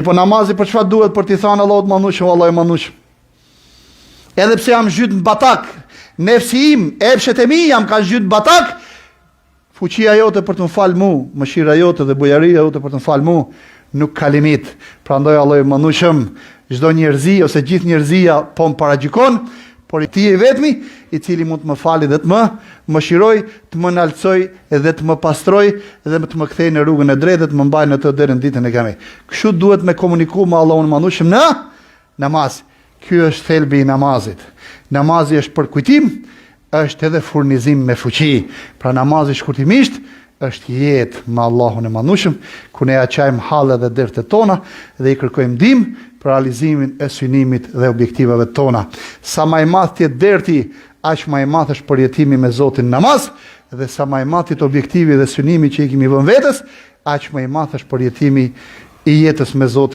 Mirëpo namazi për çfarë duhet për t'i thanë Allahut madhnushëm, Allahu i madhnushëm. Edhe pse jam zhyt në batak, nefsi im, epshet e mi jam kanë zhyt në batak, fuqia jote për të më falë mu, mëshira jote dhe bujaria jote për të më falë mu, nuk ka limit. Prandaj Allahu i madhnushëm, çdo njerëzi ose gjithë njerëzia po më paragjykon, por ti je i vetmi i cili mund të më fali dhe të më mëshiroj, të më nalcoj dhe të më pastroj dhe të më kthej në rrugën e drejtë dhe të më mbaj në të deri në ditën e kiametit. Kështu duhet me komuniku me Allahun e madhnushëm në Namaz. Ky është thelbi i namazit. Namazi është përkujtim, është edhe furnizim me fuqi. Pra namazi shkurtimisht është jetë me Allahun e Madhnushëm, ku ne ja qajmë hallet dhe dertet tona dhe i kërkojmë ndihmë për realizimin e synimit dhe objektivave tona. Sa ma i madh të jetë derti, aq ma i madh është përjetimi me Zotin në namaz dhe sa ma i madh të jetë objektivi dhe synimi që i kemi vënë vetes, aq ma i madh është përjetimi i jetës me Zotin.